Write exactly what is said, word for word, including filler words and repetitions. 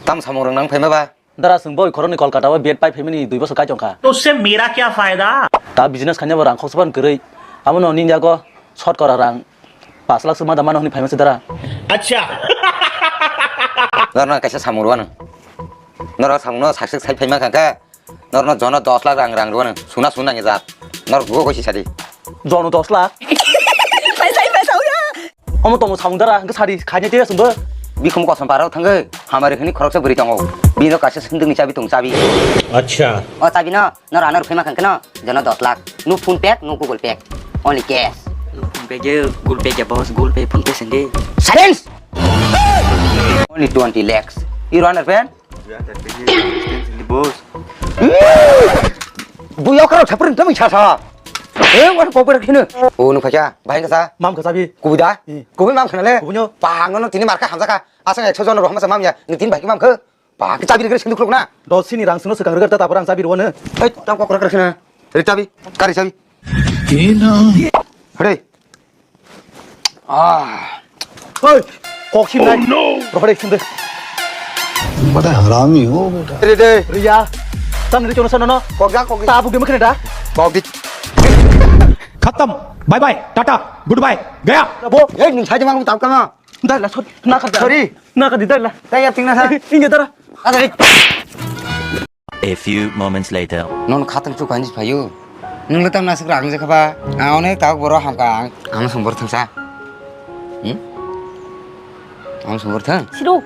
Tam samung rang nang phaima ba? Dara, chwng boi khoroknwi Kolkata o B.Ed pai phaimani dui bosor kai tongkha. To usse mera kya fayda? Ta business khaina bo rang khoksa ban kwrwi. Abono nini yago short kora rang pash lakh swk ma da mano hwnwi phaima se dara. Acha. Norno kaisa samung rwano. Norok samungno success khai phaima kha kha. Norno jono dos lakh rang, rang rwano. Suna suna ngi jat. Norok go go si sadi. Jono dos lakh. Paisa, paisa, uya. Omo tomo samung dara, hwnkhe sadi khaina tei asumbo. Bikhum kosom parao thangwi, hamari hwnwi khoroksa bwrwi tongo. Bino kaisa sundukni chabi tong chabi. Acha. O chabi no, no rano rwphai ma khankhe no, jono dos lakh. No phone pay, no Google Pay. Only cash. Phone pay je, Google Pay je, boss, Google Pay, phone pay sende. Silence! Only twenty lakhs. You understand? Boss. Buya karo chaprin tami chasa. Eh, what ko pera khine? O no khacha, bai kasa. Mam kasa bi. Kubida. Hmm. Kubi mam khana le. Kubunyo. Pangono tini marka hamjaka. Asang ekso jon rohma sa mam ya. Ni tin bai ki mam khe. Pa ki chabi gre sinduk na. Dos sini rang sino sekang regar ta tapor ang chabi rwano. Ei, tam kok kok kena. Ri chabi. Kari chabi. Hore. Ah. Oi, kok sim nai. Rohore sim de. Bada harami ho beta. Re de. Riya. Tan ri chono sono no. Kok ga kok. Ta bu ge mkhne da. Kok di. Khatam. Bye bye. Tata. Goodbye. Gaya. Bo. Ei, ning sai mang tap kama. Dai la, sorry. Na ka da. Sorry. Na ka di dai la. Dai ya ting na sa. Inge dara. Ada ri. A few moments later. Non khatang chu kanji phayu. Nung le tam nasik rang je khaba. Ang onek tak boro hamka ang. Ang sung bor thangsa. Hmm? Ang sung bor thang. Siru.